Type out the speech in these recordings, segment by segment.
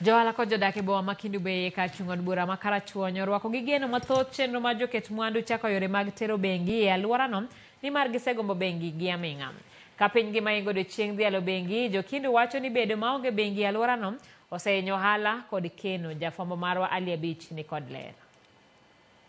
Johala kod jodak e boma ma Kendu Bay kar chung' od bura ma Karachuonyo orwako gi geno mathoth chenro mar joket mwandu chako yore mag tero bengi e alworano nimar gisegombo bengi gi aming'a. Ka piny ngima ingo odiochieng' dhialo bengi, jokindu wacho ni bedo maonge bengi e alworano osehinyo ohala kod keno. Jafwambo marwa Ali Abich ni kod ler.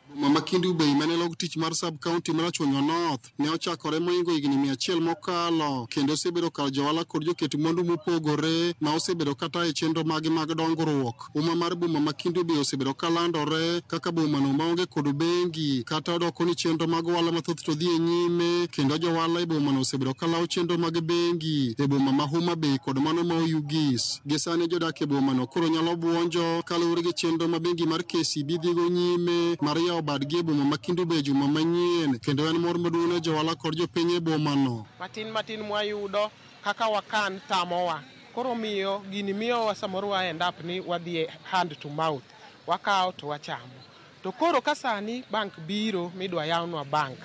Boma ma Kendu Bay mane log tich mar sub county mar Rachuonyo North ne ochakore mohingo higni 100 mokalo kendo osebedo kar johala kod joket mwandu mopogore ma osebedo kata e chenro magi mag dongruok. Uma mar boma ma Kendu Bay osebedo kalandore kaka bomano maonge kod bengi kata odoko ni chenro mag ohala mathoth to dhi e nyime kendo johala e bomano osebedo kalawo chenro mag bengi e boma ma Homa Bay kod mano ma Oyugis. Gi sani jodak e bomano koro nyalo buonjo kaluwore gi chenro ma bengi mar KCB dhigo nyime mar yawo badgi e boma ma Kendu Bay juma manyien kendo en mor maduong' ne johala kod jopiny e bomano. Matin matin mwayudo kaka wakan tamowa. Koro miyo gini miyowa samoro wa end up ni wadhi e hand to mouth. Wakawo to wachamo. To koro ka sani bank biro midwa yawnwa bank,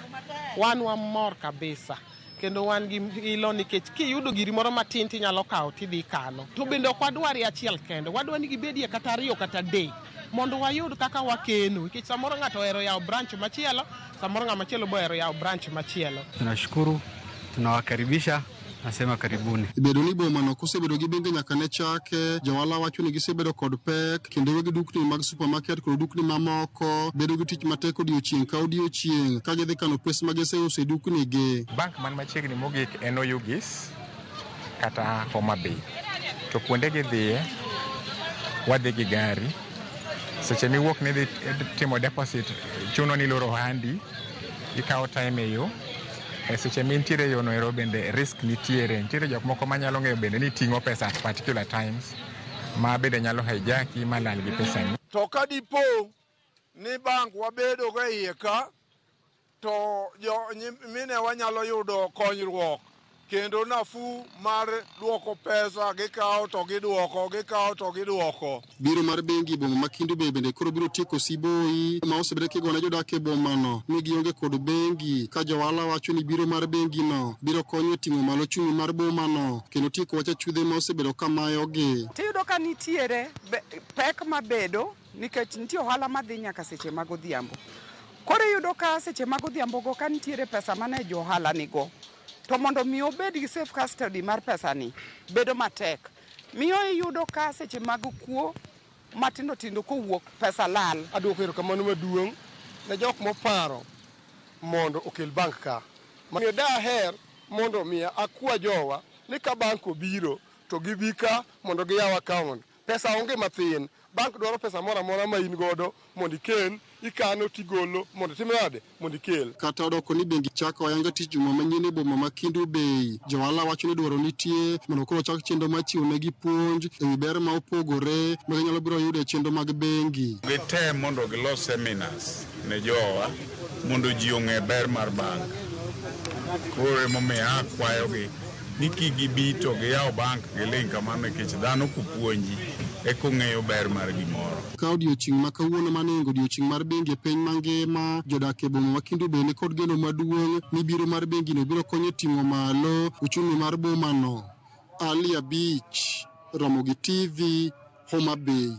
wan wamor kabisa. Kendo wan gi ilo nikech kiyudo giri moro matin tinyalo kawo tidhi kano. To bende ok wadwarie achiel kende, wadwa ni gibedie kata ariyo kata adek mondo wayud kaka wakeno nikech samoro ng'ato ohero yawo branch machielo, samoro ng'ama chielo be ohero yawo branch machielo. Tunashukuru, tunawakaribisha, nasema karibuni. Bedo ni bomano kosebedo gi bengi nyaka ne chake, johala wacho ni gisebedo kod pek kendo weg dukni mag supermarket kod dukni mamoko bedo gi tich matek odiochieng' ka odiochieng' ka gidhi kano pes ma giseuso e dukni gi. Bank man machiegni mogik en Oyugis kata Homa Bay. To kuonde gidhiye, wadhi gi gari. Seche miwuok ni idhi timo deposit, chuno ni iloro ohandi, ikawo time e yo. Seche mintiere e yo no ero bende risk nitiere. Nitiere jok moko manyalo ng'eyo bende ni iting'o pesa at particular times ma bende nyalo hijacki ma lal gi pesani. To ka dipo ni bank wabedo go e iye ka, to jo mine wanyalo yudo konyruok kendo nafuu mar duoko pesa gikawo to giduoko, gikawo to giduoko. Biro mar bengi e boma ma Kendu Bay bende koro biro tieko siboi ma osebedo kigone jodak e bomano ni gionge kod bengi ka johala wacho ni biro mar bengi no biro konyo e ting'o malo ochumi mar bomano kendo tieko wach achudhe ma osebedo ka mayogi. Tiyudo ka nitiere pek mabedo nikech nitie ohala madhi nyaka seche mag odhiambo. Koro iyudo ka seche mag odhiambo go ka nitiere pesa mane jo ohala nigo, to mondo mi obed gi safe custody mar pesani bedo matek. Miyo iyudo ka seche mag kuo matindo tindo kowuok pesa lal. Aduoko erokamano maduong' ne jok moparo mondo okel bank ka. Omiyo daher mondo mi akwa jowa ni ka bank obiro to gibi ka mondo giyaw account. Pesa onge mathin. Bank dwaro pesa moro amora ma in godo mondo iken, ikano tigolo mondo itim nade? Mondo ikel. Kata odoko ni bengi chako ayanga tich juma manyien e boma ma Kendu Bay, johala wacho ni dwaro nitie mondo koro chak chenro mar chiwo negi puonj e wi ber ma opogore ma ginyalo biro yudo e chenro mag bengi. Gitem mondo gilos seminars ne jowa mondo ji ong'e ber mar bank. Koro emomiyo akwayogi ni kik gibi to giyaw bank giling' kamano nikech dhano kopuonji eka ong'eyo ber mar gimoro. Ka odiochieng' ma kawuono mane ingo odiochieng' mar bengi e piny mangima, jodak e boma ma Kendu Bay nikod geno maduong' ni biro mar bengi no biro konyo ting'o malo uchumi mar bomano. Ali Abich, Ramogi TV, Homa Bay.